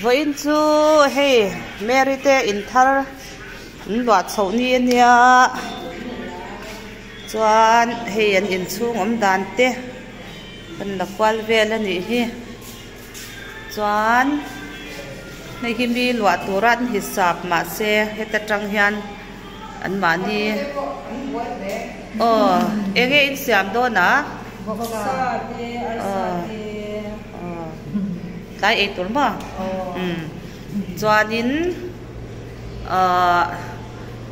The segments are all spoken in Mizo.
Vawiin chu hei Mary te in thar an luah chhoh ni ania chuan hei an inchhung awm dan te kan la kual vel a nih hi chuan hei hi mi luah tura an hisap mahse heta tang hian an mahni aw eng nge in siam dawn a aw. Tlai ei tur maw? Umm. Chuanin ahh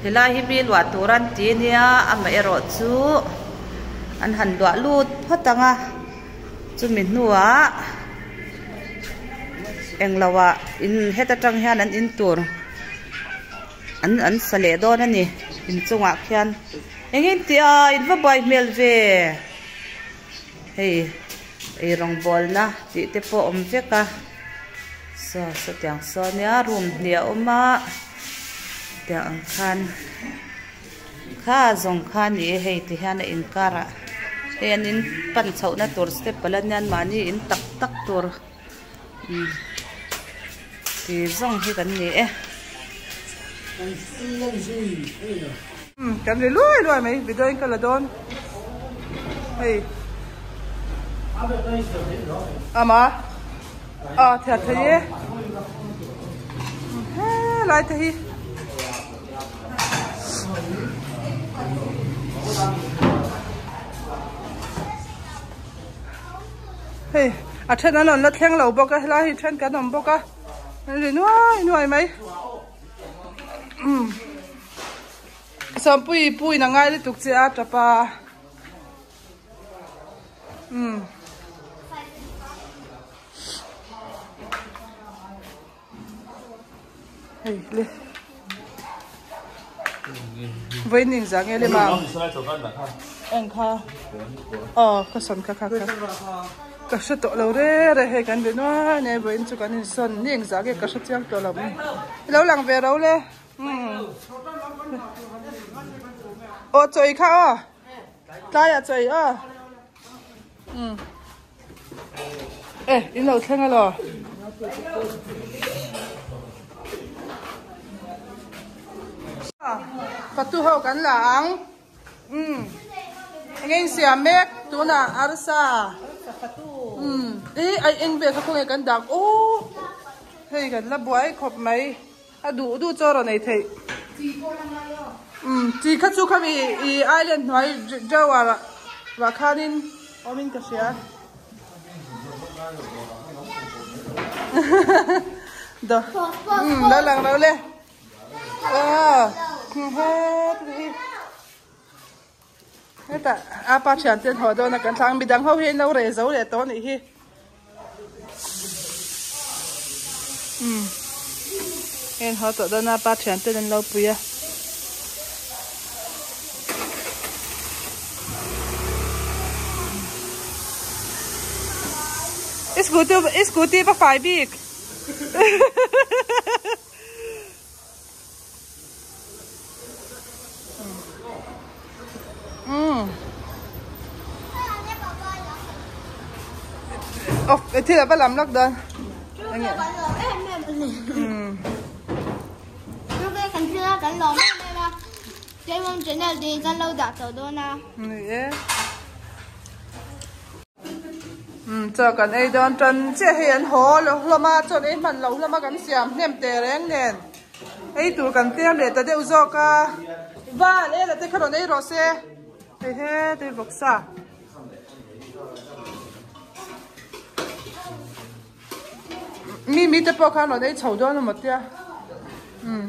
helai hi mi luah tur an ti ania amaherawh chu an han luah lut phawt ang a chumi hnuah englo ah in heta tang hian an in tur an an sa leh dawn a ni inchungah khian eng in tih a in va buai hmel ve hei. Ei rawngbawlna tih te pawh awm vek a saw sawtiang saw ania room hnih a awm a tiang ang khan kha zawng kha a ni e hei ti hian a inkar ah hei an in pan chhoh na tur step pala nian mahni in tak tak tur umm ti zawng hi kan ni e. Kan ri luai luai mai video in ka la dawn hei ama a thiat thei e he lai te hi hei a then an rawn la thleng lo bawk a helai hi then kan awm bawk a an ri nuai nuai mai Sawmpuii pu in a ngai lutuk che a tap a umm hei le vawiin zah nge le ma eng kha aw ka sawn kha kha kha ka hre tawh lo re re hei kan be nuai nia vawiin chu kan insawn ni eng zah nge ka hre chiang tawh lo i lo lang ve ro le aw chawi kha aw tlaiah chawi aw e in lo thleng alaw. Fatu ho kan la ang umm enge in siam mek tunah arsa umm i ai eng vel kha khawnge kan dak aw hei kan la buai khawp mai a duh duh chaw rawn ei theih umm chi kha chu khami i island hnuai drawer ah khanin awmin ka hria. Umm lo lang lo le hetah apa thian te an haw dawn a kan thlang midang ho hi an lo reh zo leh tawh a nih hi umm hei an haw tawh dawn a apa thian ten an lo pui a. I scooty i scooty va fai bik Oh, thil a va lam lawk dawn. Chaw kan ei dawn tan chiah hei an haw lo hlawm a chuan ei hman loh hlawm a kan siam hnem teh reng nen ei tur kan tlem leh ta deuh zawk a van ela te kha rawn ei rawh se hei he bawk sa. Mi mi te pawh khan rawn ei chho dawn emaw tia umm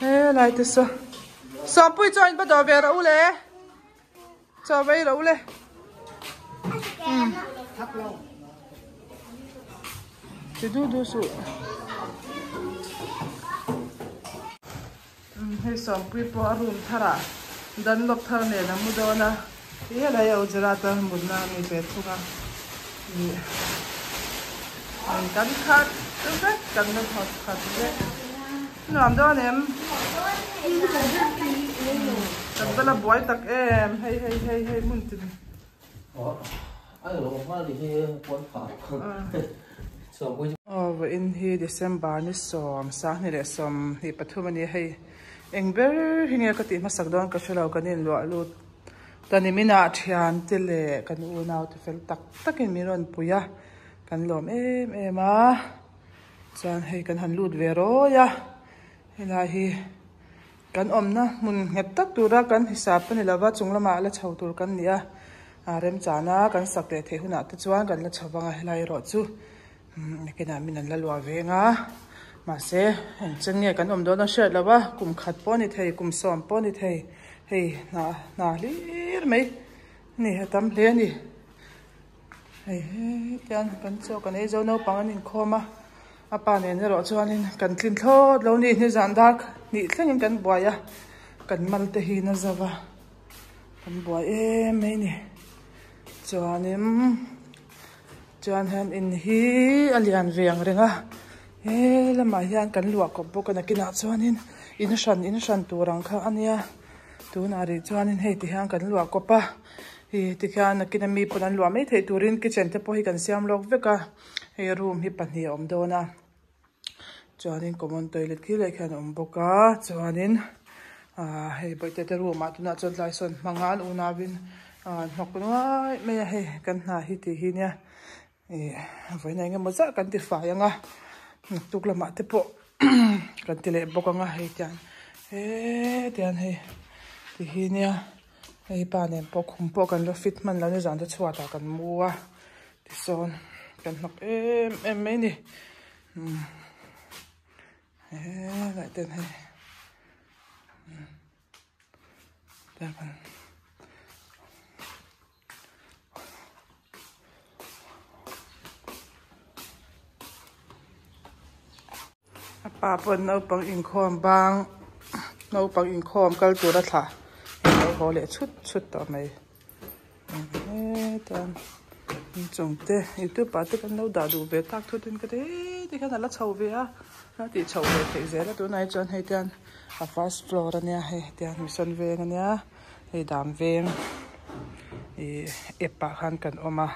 he lai te saw Sawmpuii chuan in va dawh ve rawh u le chaw vei rawh u le umm ti du du suh Hei Sawmpuii pawh a room tharah Dunlop thar nen a mu dawn a, ti helai a Ujarata mutna a ni ve thung a ih kan khat vek kan la thawt khat vek nuam dawn em kan va la buai tak em hei hei hei hei hmun tin. Aw vawiin hi December ni sawm sanghnih leh sawmhnih pathum a ni a hei eng ber hi nge ka tih hmasak dawn ka hrelo kan inluah lut ta ni minah thian te leh kan unau te fel tak takin min rawn pui a kan lawm em em a chuan hei kan han lut ve rawi a helai hi Kan awmna hmun nghet tak tura kan hisap a ni lova, chung lamah la chho tur kan ni a, remchana kan sak leh theih hunah te chuan kan la chho vang a, helai erawh chu nakinah min an la luah veng a, mahse engchen nge kan awm dawn a hriat lo va, kum khat pawh a ni thei, kum sawm pawh a ni thei, hei hna hna hlir mai a ni, a tam hle a ni. Hei hetiang kan chaw kan ei zo naupang an inkhawm a a pa nen erawh chuanin kan tlin thlawt lo ni nizan dar hnih thlengin kan buai a kan mal te hi na zo va kan buai em mai ni chuanin chuan hian in hi a lian ve ang reng a he lamah hian kan luah kawp bawk a nakinah chuanin in hran in hran tur ang kha a nia tunah rih chuanin hei ti hian kan luah kawp a. Ih tikhian nakin ami pawn an luah mai theih turin kitchen te pawh hi kan siam lawk vek a hei room hi pahnih a awm dawn a chuanin common toilet khi leh khian a awm bawk a chuanin ah hei bawihte te room ah tunah chuan tlai sawn hmang a an unauin ah hnawk nuai mai a hei kan hna hi tih hi nia ih vawiin eng emaw zah kan ti fai ang a naktuk lamah te pawh kan ti leh bawk ang a hei tiang hetiang hei ti hi nia. Hei pa nen pawh khum pawh kan la fit hman lo nizan te chhuat ah kan mu a tisawn kan hnawk em em mai ni umm helai ten hei A pa pawn naupang inkhawm bang naupang inkhawm kal tur a thlah a lo haw leh chhut chhut tawh mai heta inchung te youtube ah te kan lo dah duh ve tak thut in ka ti heti khan a la chho ve a a tih chhoh ve theih zel a tunah hi chuan hei tian a first floor ania hei tian mission veng ania hei dam veng ih app ah khan kan awm a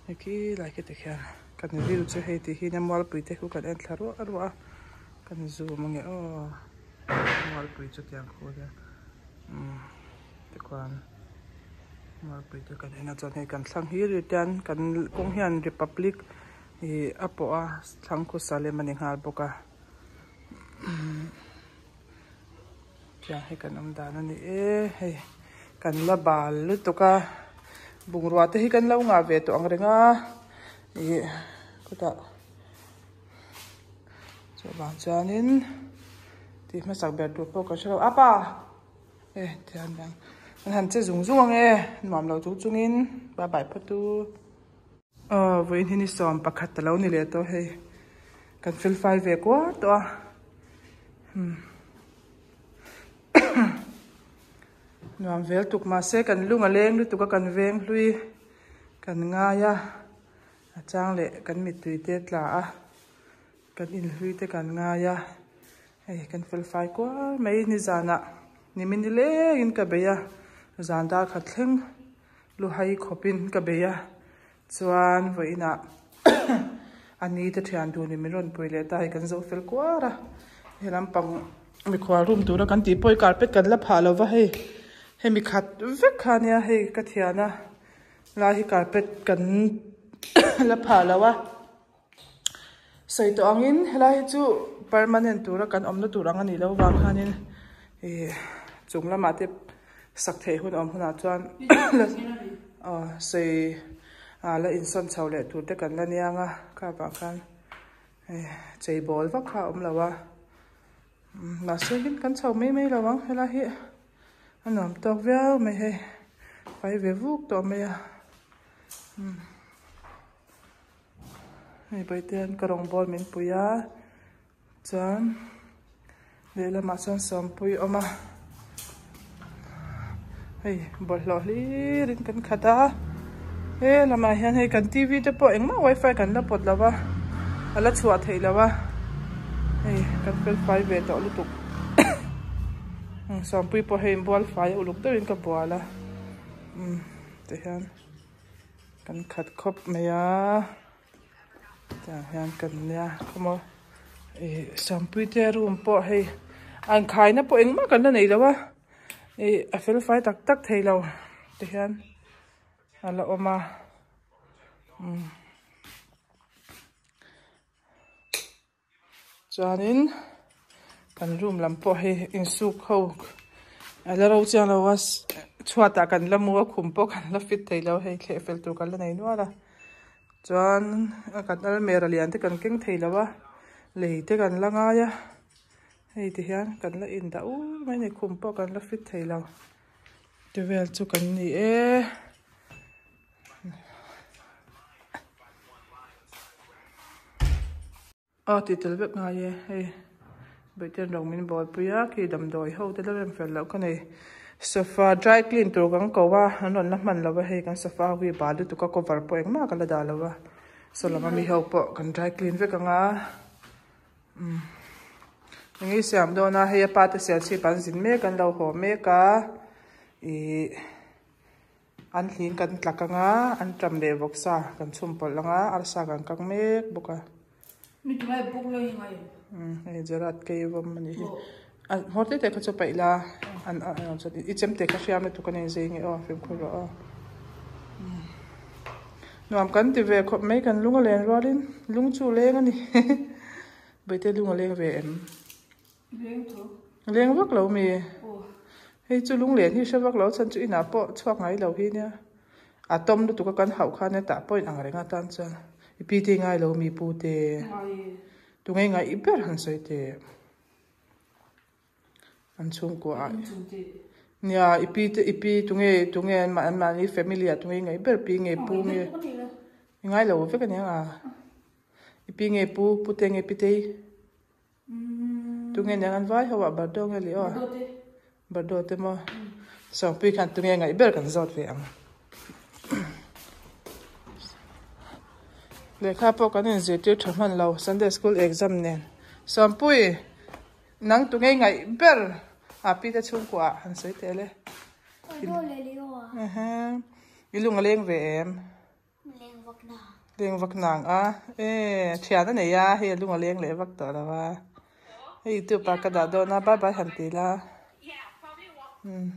hei khi lai khi tikhian. Kan view chu hei ti hian a mualpui te khu kan en thla ruah ruah a kan zoom ange aw mualpui chu tiang khu hian umm tikhuan mualpui te kan en a chuan hei kan thlang hir hir te hian kan kawng hian republic ih a pawh a thlang khu salem a ni nghal bawk a umm tiang hi kan awm dan a ni e hei kan la bal lutuk a bungrua te hi kan lo ngah ve tawh ang reng a ih khutah chuvang chuanin tih hmasak ber tur pawh ka hrelo a pa e tihian dang an han che zung zung ang e nuam lo chung chungin bye bye phawt u. Aw vawiin hi ni sawm pakhat a lo ni leh tawh hei kan fel fai ve kuar tawh a umm nuam vel tuk mahse kan lung a leng lutuk a kan veng hlui kan ngai a a chang leh kan mittui te a tla a kan inhlui te kan ngai a hei kan fel fai kuar mai nizanah nimin nilengin ka bei a zan dar khat thleng. Luhai khawpin ka bei a, chuan vawiinah a ni te thian dun in min rawn pui leh ta hei kan zo fel kuar a, he lampang mikhual room tura kan tih pawh hi carpet kan la phah lo va hei, hemi khat vek kha ania hei ka thian a lai hi carpet kan la phah lo a, sawi tawh angin helai hi chu permanent tura kan awmna tur ang a nih loh vang khanin ih chung lamah te sak theih hun awm hunah chuan aw sawi ah la insawn chho leh tur te kan la niang a kha vang khan hei chei bawl vak kha a awm lo a mahse in kan chho mai mai lo ang helai hi a nuam tawk viau mai hei fai ve vuk tawh mai a. Hei Paitean ka rawng bawl min pui a chuan lehlamah chuan sawmpui a awm a hei bawlhhlawh hlir in kan khat a he lamah hian hei kan t v te pawh engmah wifi kan la pawt lo va a la chhuah theih loh a hei kan fel fai ve tawh lutuk sawmpui pawh hei inbual fai a uluk deuhin ka bual a umm tihian. Kan khat khawp mai a. Tiang hian kan nia khawmaw ih Sangpui te room pawh hei an khaina pawh engmah kan la nei lo a ih a fel fai tak tak thei lo ti hian a la awm a umm chuanin kan room lam pawh hei insuk ho a la ro chiang lo a chhuatah kan la mu a khum pawh kan la fit thei lo hei thleh fel tur kan la nei nual a chuan kan almera lian te kan keng thei lo a lei te kan la ngai a hei ti hian kan la indah ur mai a ni khum pawh kan la fit thei lo te vel chu kan ni e. Aw tih tel vek ngai e hei bawihten rawng min bawl pui a khi damdawi ho te la rem fel loh ka nei sofa dry clean tur kan ko a an rawn la hman lo a hei kan sofa ho hi bal lutuk a cover pawh engmah ka la dah lo a saw lam ami ho pawh kan dry clean vek ang a umm eng nge siam dawn a hei a pa te sial chhip an zin mek an lo haw mek a ihh. An hling kan tlak ang a, an ṭam leh vawksa kan chhum pawlh ang a, arsa kan kang mek bawk a. Umm hei Gerard kei vawm a nih hi. A hmawr te te kha chu paih la, an i chem te kha hriam lutuk a ni zing e aw fimkhur rawh aw. Nuam kan ti ve khawp mai kan lung a len rualin lung chu leng a ni. Bawihte lung a leng ve em? Leng vak lo mi? Hei chu lunglen hi hre vak lo chhan chu inah pawh chhuak ngai lo hi nia. A tawm lutuk a kan hauh khan hetah pawh in ang reng atan chuan i pi te ngai lo mi pu te. Tunge ngai i ber han sawi teh. An chhungkua ah. Nia i pi te i pi tunge tunge an mahni family ah tunge ngai ber pi nge pu nge. I ngai lo vek ania nga. I pi nge pu pu te nge pi tei. Tunge nen an vai ho ah Bardo nge leh aw Bardo te maw Sawngpui khan tunge ngaih ber kan zawt ve ang lehkha pawh kan inzirtir tha hman lo Sunday school exam nen Sawngpui nang tunge ngaih ber a pi te chhungkua ah han sawi teh le i lung a leng ve em. Leng vak nang a e thian a nei a hei a lung a leng leh vak tawh lo a hei youtube ah ka dah dawn a bye bye han ti la umm.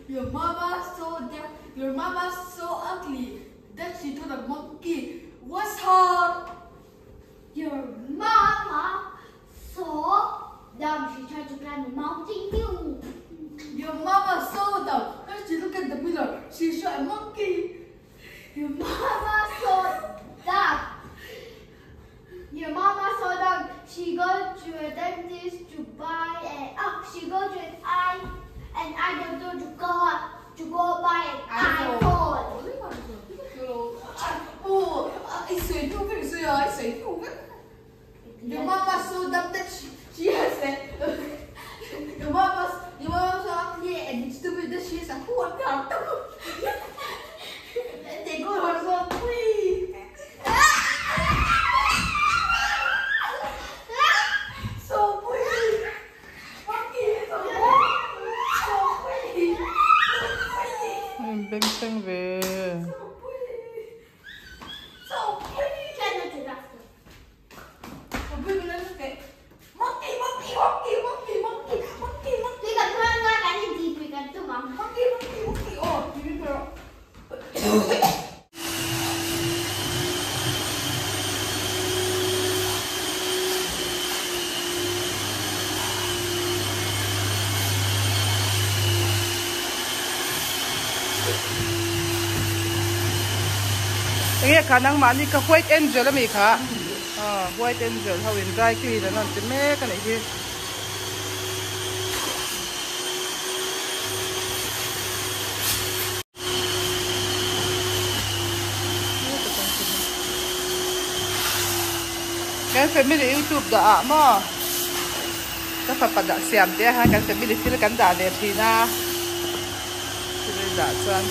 Your mama so that your mama so ugly that she told a monkey was hot. Your mama so dumb she tried to climb a mountain too. Your mama so dumb when she looked at the mirror she saw a monkey. Your mama so dumb. Your mama so dumb she go to a dentist to buy an oh she go to an eye an eye doctor to go to go buy an iPhone. Your mama so dumb that she, she has a your mama your mama so ugly and stupid that she has a whole They go so free. In bengchheng ve. Enge kha nangmahni kha white angel ami kha aw white angel ho in dry clean an rawn ti mek a nih hi. Kan family youtube dah ah maw ka fapa dah siam te ah kan family thil kan dah ve thin a thil dah chuan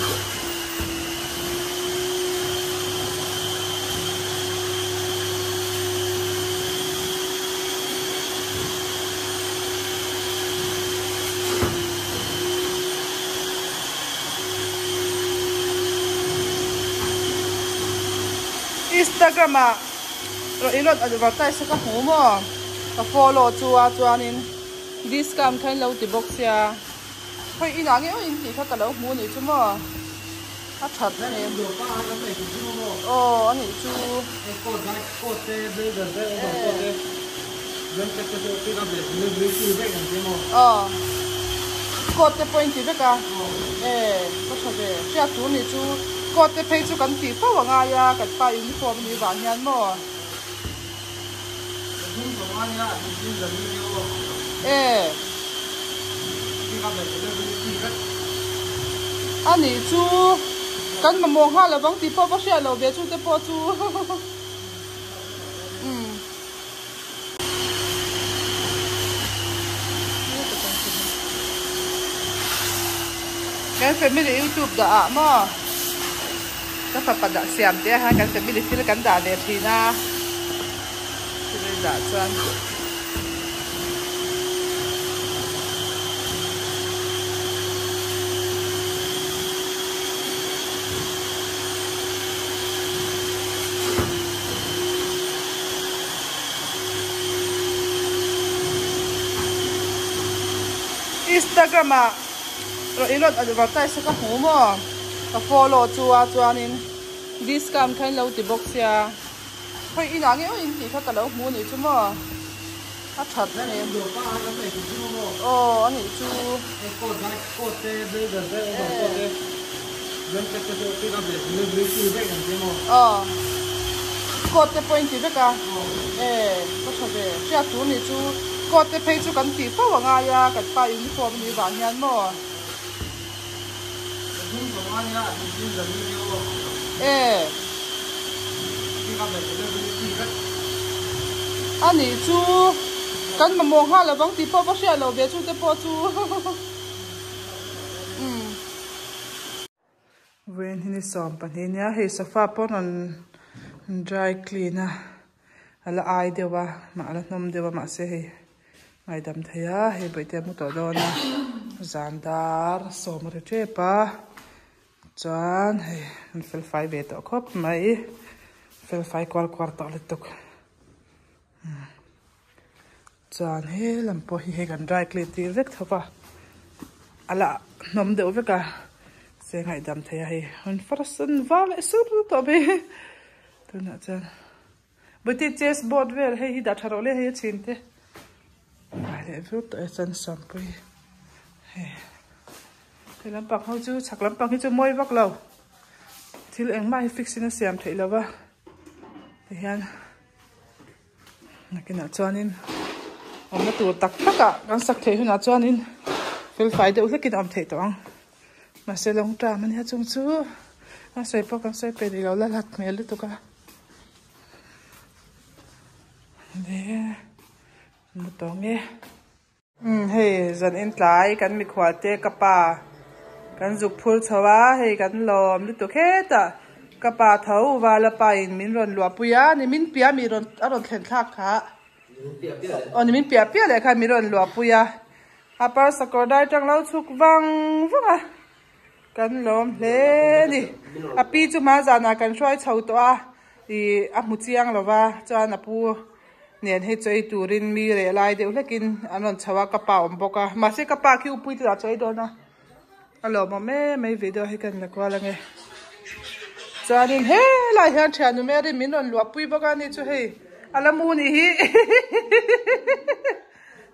Instagram ah i rawn advertise a ka hmu maw ka follow chu a chuanin discount kha in lo ti bawk sia khawi inah nge aw in tih kha ka lo hmu anih chu maw a that hmel aw anih chu. Aw coat te pawh in ti vek a e ka tha ve hriat tur ni chu coat te phei chu kan tih fo a ngai a kan pa uniform a nih vang hian maw e a nih chu kan mamawh nghal lovang tih pawh ka hriat loh ve chu te pawh chu. Kan family youtube dah ah maw ka fapa dah siam te ah kan family thil kan dah ve thin a thil dah chuan Instagram ah i rawn advertise a ka hmu maw ka follow chu a chuanin discount kha in lo ti bawk sia khawi inah nge aw in tih kha ka lo hmu anih chu maw a that hmel aw anih chu. Aw coat te pawh in ti vek a e ka tha ve hriat tur nih chu coat te phei chu kan tih fo a ngai a kan pa uniform a nih vang hian maw e a nih chu kan mamawh nghal lovang tih pawh ka hriat loh ve chu te pawh chu. Vawiin hi ni 12 nia hei sofa pawh rawn dry clean a a la ai deuh a mah a la hnawm deuh a mahse hei ngaidam thei a hei bawihte a mu tawh dawn a zan dar sawm a ri tep a chuan hei an fel fai ve tawh khawp mai fel fai kual kuar tawh lutuk. Chuan he lam pawh hi hei kan dry clean tir vek tho va a la hnawm deuh vek a se ngaihdam thei a hei rawn far san var leh sur tawh mai tunah chuan bawihte chess board vel hei hi dah tha rawh le hei a chhin te fai leh viau tawh e chuan sampui hei he lampang ho chu chhak lampang hi chu mawi vak lo thil engmah hi fix in a siam theih lo va tihian. Nakinah chuanin awmna tur tak takah kan sak theih hunah chuanin fel fai deuh hlekin a awm theih tawh ang. Mahse lawng ṭam ania chung chu a sawi pawh kan sawi peih rih lo la hlat hmel lutuk a. Le mu tawh nge. Umm hei zan in tlai kan mikhual te ka pa kan zuk phur chho a hei kan lawm lutuk hetah ka pa tho vala pa in min rawn luah pui a ni min piah mi rawn a rawn thlen thlak kha aw ni min piah piah leh khan min rawn luah pui a a par sakawr dai tang lo chhuk vang vang a. Kan lawm hle ni. A pi chu hma zanah kan hruai chho tawh a, ih a hmu chiang lo va, chuan a pu nen hei chawi turin mi reh lai deuh hlekin an rawn chho a, ka pa awm bawk a. Mahse ka pa khi upui te lah chawi dawn a, a lawmawm em mai video hi kan la kual ange. Chuanin helai hian thiannu Mary min rawn luahpui bawk a ni chu hei a la mu nih hi.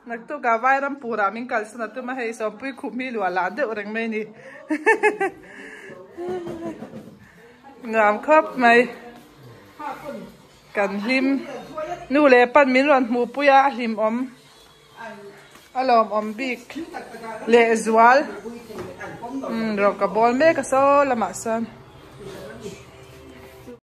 Naktukah Vairampurah min kalsan a tum a, hei Sawmpui khup mi luah lah deuh reng mai ni. Nuam khawp mai. Kan hlim. Nu leh pan min rawn hmuh pui a, a hlim awm. A lawm awm bik leh zual. Rawh ka bawl mek a saw lamah sawn.